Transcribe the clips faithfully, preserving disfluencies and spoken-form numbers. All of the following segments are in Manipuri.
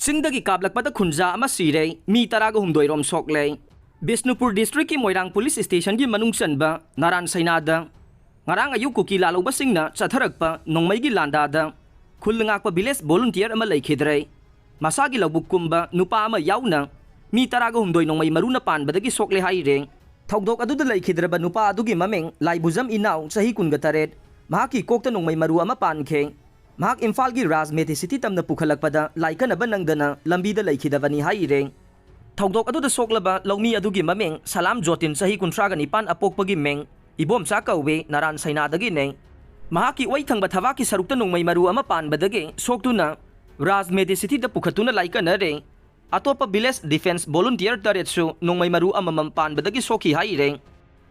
ꯆꯤꯡꯗꯒꯤ ꯀꯥꯞꯂꯛꯄꯗ ꯈꯨꯟꯖꯥ ꯑꯃ ꯁꯤꯔꯦ, ꯃꯤ ꯇꯔꯥꯒ ꯍꯨꯝꯗꯣꯏ ꯔꯣꯝ ꯁꯣꯛꯂꯦ꯫ ꯕꯤꯁꯅꯨꯄꯨꯔ ꯗꯤꯁꯇ꯭ꯔꯤꯛꯀꯤ ꯃꯣꯏꯔꯥꯡ ꯄꯨꯂꯤꯁ ꯁ꯭ꯇꯦꯁꯟꯒꯤ ꯃꯅꯨꯡ ꯆꯟꯕ ꯅꯥꯔꯥꯟ ꯁꯩꯅꯥꯗ ꯉꯔꯥꯡ ꯑꯌꯨꯛ ꯀꯨꯀꯤ ꯂꯥꯂꯧꯕꯁꯤꯡꯅ ꯆꯠꯊꯔꯛꯄ ꯅꯣꯡꯃꯩꯒꯤ ꯂꯥꯟꯗꯥꯗ ꯈꯨꯜ ꯉꯥꯛꯄ ꯚꯤꯂꯦꯖ ꯚꯣꯂꯨꯟꯇꯤꯌꯔ ꯑꯃ ꯂꯩꯈꯤꯗ꯭ꯔꯦ꯫ ꯃꯁꯥꯒꯤ ꯂꯧꯕꯨꯛ ꯀꯨꯝꯕ ꯅꯨꯄꯥ ꯑꯃ ꯌꯥꯎꯅ ꯃꯤ ꯇꯔꯥꯒ ꯍꯨꯝꯗꯣꯏ ꯅꯣꯡꯃꯩ ꯃꯔꯨꯅ ꯄꯥꯟꯕꯗꯒꯤ ꯁꯣꯛꯂꯦ ꯍꯥꯏꯔꯦ꯫ ꯊꯧꯗꯣꯛ ꯑꯗꯨꯗ ꯂꯩꯈꯤꯗ꯭ꯔꯕ ꯅꯨꯄꯥ ꯑꯗꯨꯒꯤ ꯃꯃꯤꯡ ꯂꯥꯏꯕꯨꯖꯝ ꯏꯅꯥꯎ, ꯆꯍꯤ ꯀꯨꯟꯒ ꯇꯔꯦꯠ꯫ ꯃꯍꯥꯛꯀꯤ ꯀꯣꯛꯇ ꯅꯣꯡꯃꯩ ꯃꯔꯨ ꯑꯃ ꯄꯥꯟꯈꯤ꯫ ꯃꯍꯥꯛ ꯏꯝꯐꯥꯜꯒꯤ ꯔꯥꯖ ꯃꯦꯗꯤꯁꯤꯇꯤ ꯇꯝꯅ ꯄꯨꯈꯠꯂꯛꯄꯗ ꯂꯥꯏꯀꯠꯅꯕ ꯅꯪꯗꯅ ꯂꯝꯕꯤꯗ ꯂꯩꯈꯤꯗꯕꯅꯤ ꯍꯥꯏꯔꯦ꯫ ꯊꯧꯗꯣꯛ ꯑꯗꯨꯗ ꯁꯣꯛꯂꯕ ꯂꯧꯃꯤ ꯑꯗꯨꯒꯤ ꯃꯃꯤꯡ ꯁꯂꯥꯝ ꯖꯣꯇꯤꯟ, ꯆꯍꯤ ꯀꯨꯟꯊ꯭ꯔꯥꯒ ꯅꯤꯄꯥꯟ, ꯑꯄꯣꯛꯄꯒꯤ ꯃꯤꯡ ꯏꯕꯣꯝꯆꯥ ꯀꯧꯏ, ꯅꯥꯔꯥꯟ ꯁꯩꯅꯥꯗꯒꯤꯅꯦ꯫ ꯃꯍꯥꯛꯀꯤ ꯑꯣꯏ ꯊꯪꯕ ꯊꯕꯥꯛꯀꯤ ꯁꯔꯨꯛꯇ ꯅꯣꯡꯃꯩ ꯃꯔꯨ ꯑꯃ ꯄꯥꯟꯕꯗꯒꯤ ꯁꯣꯛꯇꯨꯅ ꯔꯥꯖ ꯃꯦꯗꯤꯁꯤꯇꯤꯗ ꯄꯨꯈꯠꯇꯨꯅ ꯂꯥꯏꯀꯠꯅꯔꯦ꯫ ꯑꯇꯣꯞꯄ ꯚꯤꯂꯦꯖ ꯗꯤꯐꯦꯟꯁ ꯚꯣꯂꯨꯟꯇꯤꯌꯔ ꯇꯔꯦꯠꯁꯨ ꯅꯣꯡꯃꯩ ꯃꯔꯨ ꯑꯃꯃꯝ ꯄꯥꯟꯕꯗꯒꯤ ꯁꯣꯛꯈꯤ ꯍꯥꯏꯔꯦ꯫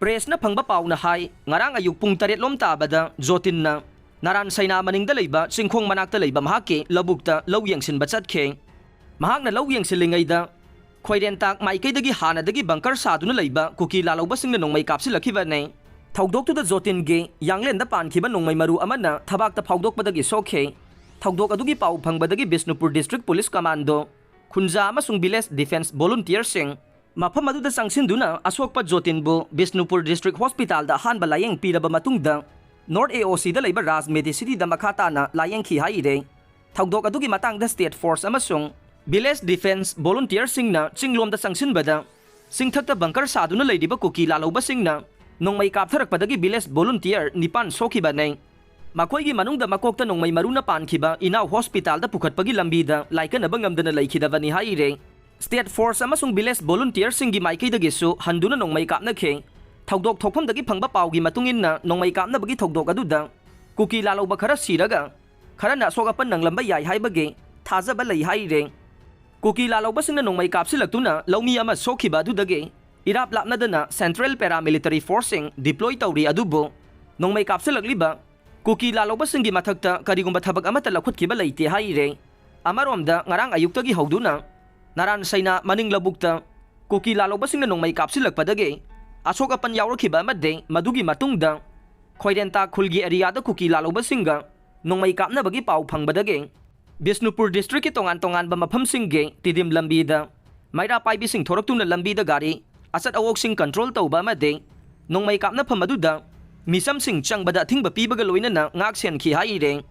ꯄ꯭ꯔꯦꯁꯅ ꯐꯪꯕ ꯄꯥꯎꯅ ꯍꯥꯏ, ꯉꯔꯥꯡ ꯑꯌꯨꯛ ꯄꯨꯡ ꯇꯔꯦꯠ ꯂꯣꯝ ꯇꯥꯕꯗ ꯖꯣꯇꯤꯟꯅ ꯅꯥꯔꯥꯟ ꯁꯩꯅꯥ ꯃꯅꯤꯡꯗ ꯂꯩꯕ ꯆꯤꯡꯈꯣꯡ ꯃꯅꯥꯛꯇ ꯂꯩꯕ ꯃꯍꯥꯛꯀꯤ ꯂꯧꯕꯨꯛꯇ ꯂꯧ ꯌꯦꯡꯁꯤꯟꯕ ꯆꯠꯈꯤ꯫ ꯃꯍꯥꯛꯅ ꯂꯧ ꯌꯦꯡꯁꯤꯜꯂꯤꯉꯩꯗ ꯈꯣꯏꯔꯦꯟꯇꯥꯛ ꯃꯥꯏꯀꯩꯗꯒꯤ ꯍꯥꯟꯅꯗꯒꯤ ꯕꯪꯀꯔ ꯁꯥꯗꯨꯅ ꯂꯩꯕ ꯀꯨꯀꯤ ꯂꯥꯂꯧꯕꯁꯤꯡꯅ ꯅꯣꯡꯃꯩ ꯀꯥꯞꯁꯤꯜꯂꯛꯈꯤꯕꯅꯤ꯫ ꯊꯧꯗꯣꯛꯇꯨꯗ ꯖꯣꯇꯤꯟꯒꯤ ꯌꯥꯡꯂꯦꯟꯗ ꯄꯥꯟꯈꯤꯕ ꯅꯣꯡꯃꯩ ꯃꯔꯨ ꯑꯃꯅ ꯊꯕꯥꯛꯇ ꯐꯥꯎꯗꯣꯛꯄꯗꯒꯤ ꯁꯣꯛꯈꯤ꯫ ꯊꯧꯗꯣꯛ ꯑꯗꯨꯒꯤ ꯄꯥꯎ ꯐꯪꯕꯗꯒꯤ ꯕꯤꯁꯅꯨꯄꯨꯔ ꯗꯤꯁꯇ꯭ꯔꯤꯛ ꯄꯨꯂꯤꯁ ꯀꯃꯥꯟꯗꯣ, ꯈꯨꯟꯖꯥ ꯑꯃꯁꯨꯡ ꯚꯤꯂꯦꯖ ꯗꯤꯐꯦꯟꯁ ꯚꯣꯂꯨꯟꯇꯤꯌꯔꯁꯤꯡ ꯃꯐꯝ ꯑꯗꯨꯗ ꯆꯪꯁꯤꯟꯗꯨꯅ ꯑꯁꯣꯛꯄ ꯖꯣꯇꯤꯟꯕꯨ ꯕꯤꯁꯅꯨꯄꯨꯔ ꯗꯤꯁꯇ꯭ꯔꯤꯛ ꯍꯣꯁꯄꯤꯇꯥꯜꯗ ꯑꯍꯥꯟꯕ ꯂꯥꯌꯦꯡ ꯄꯤꯔꯕ ꯃꯇꯨꯡꯗ ꯅꯣꯔꯠ ꯑꯦ ꯑꯣ ꯁꯤꯗ ꯂꯩꯕ ꯔꯥꯖ ꯃꯦꯗꯤꯁꯤꯇꯤꯗ ꯃꯈꯥ ꯇꯥꯅ ꯂꯥꯌꯦꯡꯈꯤ ꯍꯥꯏꯔꯦ꯫ ꯊꯧꯗꯣꯛ ꯑꯗꯨꯒꯤ ꯃꯇꯥꯡꯗ ꯁ꯭ꯇꯦꯠ ꯐꯣꯔꯁ ꯑꯃꯁꯨꯡ ꯚꯤꯂꯦꯖ ꯗꯤꯐꯦꯟꯁ ꯚꯣꯂꯨꯟꯇꯤꯌꯔꯁꯤꯡꯅ ꯆꯤꯡꯂꯣꯝꯗ ꯆꯪꯁꯤꯟꯕꯗ ꯆꯤꯡꯊꯛꯇ ꯕꯪꯀꯔ ꯁꯥꯗꯨꯅ ꯂꯩꯔꯤꯕ ꯀꯨꯀꯤ ꯂꯥꯂꯧꯕꯁꯤꯡꯅ ꯅꯣꯡꯃꯩ ꯀꯥꯞꯊꯔꯛꯄꯗꯒꯤ ꯚꯤꯂꯦꯖ ꯚꯣꯂꯨꯟꯇꯤꯌꯔ ꯅꯤꯄꯥꯟ ꯁꯣꯛꯈꯤꯕꯅꯤ꯫ ꯃꯈꯣꯏꯒꯤ ꯃꯅꯨꯡꯗ ꯃꯀꯣꯛꯇ ꯅꯣꯡꯃꯩ ꯃꯔꯨꯅ ꯄꯥꯟꯈꯤꯕ ꯏꯅꯥꯎ ꯍꯣꯁꯄꯤꯇꯥꯜꯗ ꯄꯨꯈꯠꯄꯒꯤ ꯂꯝꯕꯤꯗ ꯂꯥꯏꯀꯠꯅꯕ ꯉꯝꯗꯅ ꯂꯩꯈꯤꯗꯕꯅꯤ ꯍꯥꯏꯔꯦ꯫ ꯁ꯭ꯇꯦꯠ ꯐꯣꯔꯁ ꯑꯃꯁꯨꯡ ꯚꯤꯂꯦꯖ ꯚꯣꯂꯨꯟꯇꯤꯌꯔꯁꯤꯡꯒꯤ ꯃꯥꯏꯀꯩꯗꯒꯤꯁꯨ ꯍꯟꯗꯨꯅ ꯅꯣꯡꯃꯩ ꯀꯥꯞꯅꯈꯤ꯫ ꯊꯧꯗꯣꯛ ꯊꯣꯛꯐꯝꯗꯒꯤ ꯐꯪꯕ ꯄꯥꯎꯒꯤ ꯃꯇꯨꯡ ꯏꯟꯅ ꯅꯣꯡꯃꯩ ꯀꯥꯞꯅꯕꯒꯤ ꯊꯧꯗꯣꯛ ꯑꯗꯨꯗ ꯀꯨꯀꯤ ꯂꯥꯂꯧꯕ ꯈꯔ ꯁꯤꯔꯒ ꯈꯔꯅ ꯑꯁꯣꯛ ꯑꯄꯟ ꯅꯪꯂꯝꯕ ꯌꯥꯏ ꯍꯥꯏꯕꯒꯤ ꯊꯥꯖꯕ ꯂꯩ ꯍꯥꯏꯔꯦ꯫ ꯀꯨꯀꯤ ꯂꯥꯂꯧꯕꯁꯤꯡꯅ ꯅꯣꯡꯃꯩ ꯀꯥꯞꯁꯤꯜꯂꯛꯇꯨꯅ ꯂꯧꯃꯤ ꯑꯃ ꯁꯣꯛꯈꯤꯕ ꯑꯗꯨꯗꯒꯤ ꯏꯔꯥꯞ ꯂꯥꯞꯅꯗꯅ ꯁꯦꯟꯇ꯭ꯔꯦꯜ ꯄꯦꯔꯥꯃꯤꯂꯤꯇꯔꯤ ꯐꯣꯔꯁꯁꯤꯡ ꯗꯤꯄ꯭ꯂꯣꯏ ꯇꯧꯔꯤ ꯑꯗꯨꯕꯨ ꯅꯣꯡꯃꯩ ꯀꯥꯞꯁꯤꯜꯂꯛꯂꯤꯕ ꯀꯨꯀꯤ ꯂꯥꯂꯧꯕꯁꯤꯡꯒꯤ ꯃꯊꯛꯇ ꯀꯔꯤꯒꯨꯝꯕ ꯊꯕꯛ ꯑꯃꯠꯇ ꯂꯧꯈꯠꯈꯤꯕ ꯂꯩꯇꯦ ꯍꯥꯏꯔꯦ꯫ ꯑꯃꯔꯣꯝꯗ ꯉꯔꯥꯡ ꯑꯌꯨꯛꯇꯒꯤ ꯍꯧꯗꯨꯅ ꯅꯥꯔꯥꯟ ꯁꯩꯅꯥ ꯃꯅꯤꯡ ꯂꯧꯕꯨꯛꯇ ꯀꯨꯀꯤ ꯂꯥꯂꯧꯕꯁꯤꯡꯅ ꯅꯣꯡꯃꯩ ꯀꯥꯞꯁꯤꯜꯂꯛꯄꯗꯒꯤ ꯑꯁꯣꯛ ꯑꯄꯟ ꯌꯥꯎꯔꯛꯈꯤꯕ ꯑꯃꯗꯤ ꯃꯗꯨꯒꯤ ꯃꯇꯨꯡꯗ ꯈꯣꯏꯔꯦꯟꯇꯥ ꯈꯨꯜꯒꯤ ꯑꯦꯔꯤꯌꯥꯗ ꯀꯨꯀꯤ ꯂꯥꯂꯧꯕꯁꯤꯡꯒ ꯅꯣꯡꯃꯩ ꯀꯥꯞꯅꯕꯒꯤ ꯄꯥꯎ ꯐꯪꯕꯗꯒꯤ ꯕꯤꯁꯅꯨꯄꯨꯔ ꯗꯤꯁꯇ꯭ꯔꯤꯛꯀꯤ ꯇꯣꯉꯥꯟ ꯇꯣꯉꯥꯟꯕ ꯃꯐꯝꯁꯤꯡꯒꯤ ꯇꯤꯗꯤꯝ ꯂꯝꯕꯤꯗ ꯃꯩꯔꯥ ꯄꯥꯏꯕꯤꯁꯤꯡ ꯊꯣꯔꯛꯇꯨꯅ ꯂꯝꯕꯤꯗ ꯒꯥꯔꯤ ꯑꯆꯠ ꯑꯋꯣꯛꯁꯤꯡ ꯀꯟꯇ꯭ꯔꯣꯜ ꯇꯧꯕ ꯑꯃꯗꯤ ꯅꯣꯡꯃꯩ ꯀꯥꯞꯅꯐꯝ ꯑꯗꯨꯗ ꯃꯤꯆꯝꯁꯤꯡ ꯆꯪꯕꯗ ꯑꯊꯤꯡꯕ ꯄꯤꯕꯒ ꯂꯣꯏꯅꯅ ꯉꯥꯛ ꯁꯦꯟꯈꯤ ꯍꯥꯏꯔꯦ꯫